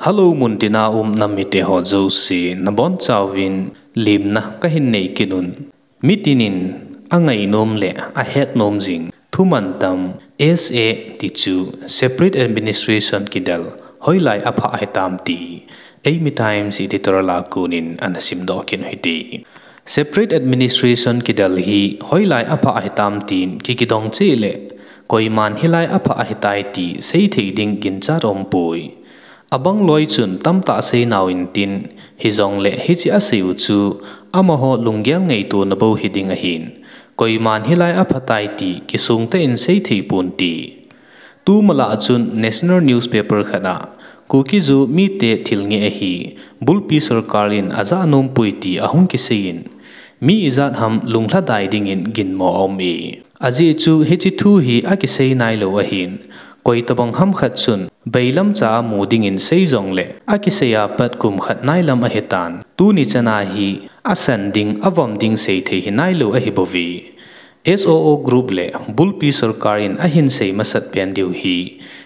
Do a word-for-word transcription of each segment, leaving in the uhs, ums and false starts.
Hello, muntina um nam mite ho jouse, nabonchauvin lemna kahin nei kit un. Mitin in angainom le ahetnom jing thu mantam S A tichu Separate Administration kidel hoilai aphah hitam ti Eimi Times editorial a konin ana simdoh kit u hite. Separate Administration kidel hi hoilai aphah hitam tin kikidong cheh le koiman hilai aphah ahitai ti seithei ding ginchat aumpoi. Abang loi chun tamtah seinau intin, hijongle hiche asei u chu amaho lunggel ngaitona bou hiding ahin, koiman hilai aphatai ti kisungtah in seithei ponte. Tumalah chun national newspaper khat a Kuki-Zo mite thil ngeh ahi, bulpi sorkar in ajah nompoi ti ahung kiseiyin, mi ijat ham lunglhadai dingin ginmo aume. Ajeh chu hiche thu hi akisei nailou ahin, koitobang ham khat chun bailamcha amu dingin sei jongle akisei a pat kum khat nailam ahitan, tuni chana hi asan ding avom ding seithei hi nailou ahibouve. S O O group le bulpi sorkar in ahin sei masat pen diu hi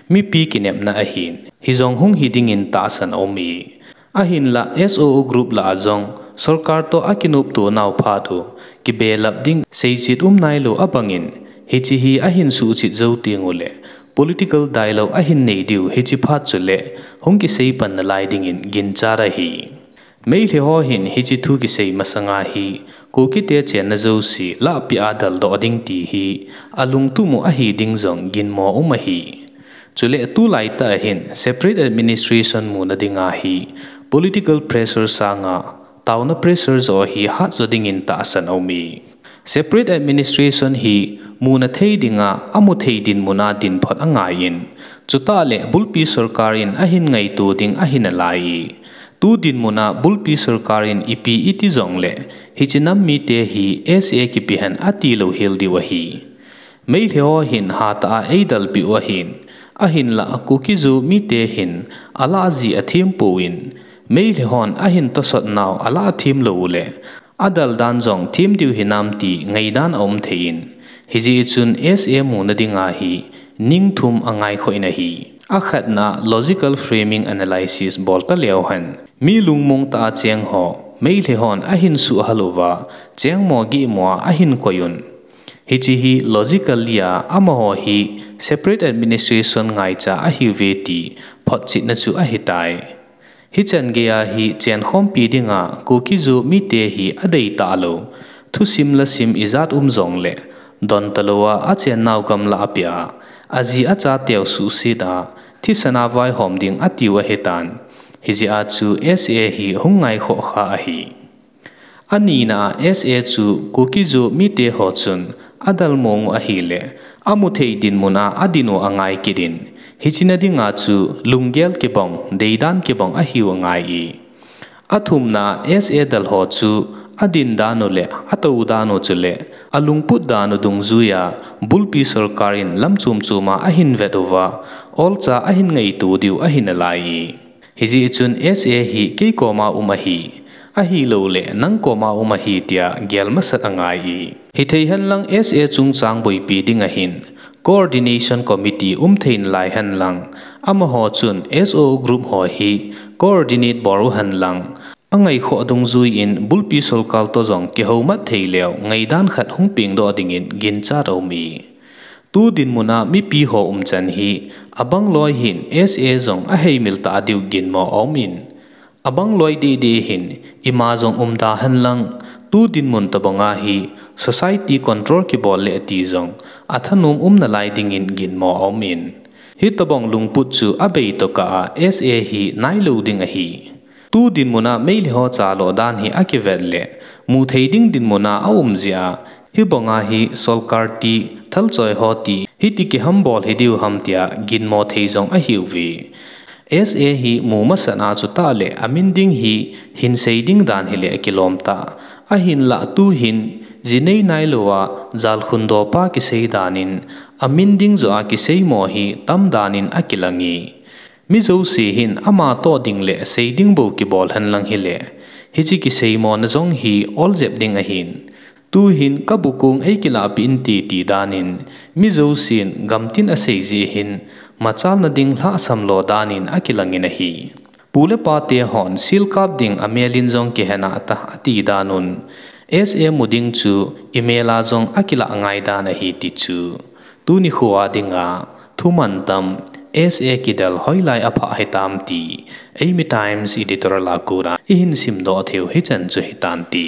mipi kinepna ahin, hijong hung hi dingin tahsan aume. Ahinlah S O O group lah a jong sorkar toh akinopto nau phat u kibelap ding seichet um nailou abangin, hiche hi ahin suhchet jou tengule political dialogue ahin nei diu hiche phat chule hung kisei pan nalai dingin ginchat ahi. Meitei ho hin hiche thu kisei masanga hi Kukite chenna jouse lahpeh a deldoh ding ti hi alungtup u ahi ding jong ginmo um ahi. Chule tulaitah hin separate administration muna dinga hi political pressure sanga taona pressure jo hi hatjo dingin tahsan aume. Separate administration hi muna thei dinga amu thei dinmuna dinphot angaiyin, chutah le bulpi sorkar in ahin ngaito ding ahi nalai e. Tu dinmuna bulpi sorkar in ipi iti jongle hiche nam mite hi S A kipehan atilou hel diu ahi. Meitei ho hin hatah a eidalpeh u ahin, ahinlah Kuki-Zo mite hin alah ji athem pouvin, Meitei hon ahin tosot nau alah them lou ule adel dan jong them diu hinam ti ngaidan aum thei in, hijeh chun S A muna dinga hi ning thum angaikhoh in ahi. Akhatna logical framing analysis bol taleu hen, mi lungmong tah a cheng ho Meitei hon ahin suhhal uva chengmo gihmo a ahin koiyun, hiche hi logically a amaho hi separate administration ngaicha ahiuve ti photchetna chu ahitai. Hichan geiya hi chenkhompi dinga Kuki-Zo mite hi adei talou, thusim lasim ijat um jongle don talouva achennau gamlah a apeh a, aji achateu suhset a thisan a vaihom ding atiu ahitan, hijeh a chu S A hi hung ngaikhoh kha ahi. Anina a S A chu Kuki-Zo mite ho chun adel mong u ahile, amu thei dinmun a adin u angai kit in, hichena dinga chu lunggel kibang, deidan kibang ahiu angai e. Athumna a S A del ho chu adin dan u le atou dan u chule alungput dan u dungjuiya bulpi sorkar in lam chom chom a ahin vet uva, olcha ahin ngaito diu ahi nalai e. Hijeh chun S A hi kei koma um ahi, ahiloule nang koma um ahi tia gel masat angai e. Hithei henlang S A chungchang boipi ding ahin, coordination committee um thei nalai henlang, amaho chun S O O group ho hi coordinate bol u henlang, angaikhoh dungjui in bulpi sorkar toh jong kihoumat thei leu ngaidan khat hung pengdoh dingin ginchat aum e. Tu dinmun a mipi ho umchan hi abang loi hin S A jong aheimil tah diu ginmo aum in, abang loi deh deh hin ima jong umda henlang, tu dinmun tobang a hi society control kibol le ti jong athanom um nalai dingin ginmo aum in, hitobang lungput chu abei tokah a S A hi nailou ding ahi. Tu dinmun a Meitei ho chaloh dan hi akivet le, muthei ding dinmun a aum jeh a, hibanga hi sorkar ti, thalchoi ho ti, hiti kihambol hidiu ham tia ginmo thei jong ahiuve. S A hi mu masat a chutah le amin ding hi hinsei ding dan hile akilom tah. Ahinlah tuhin, ji nei nailouva, jalkhun dopa kisei dan in, amin ding joh a kiseimo hi tam dan in akilang e. Mi jouse hin ama toh ding le sei ding bou kibol henlang hile, hiche kiseimona jong hi oljep ding ahin. Tuhin kabukong eikilahpeh inte ti dan in, mi jousen gamtin asei jeh hin, machalna ding lhahsam lo dan in akilangin ahi. Pu le pate hon seal kap ding amel in jong kihen a tah ati dan un, S A mu ding chu imel a jong akilah ngai dan ahi ti chu tuni khoa dinga thuman tam S A kidel hoilai aphah hitam ti Eimi Times editorial a kona ihin simdoh theiu hichan chu hitante.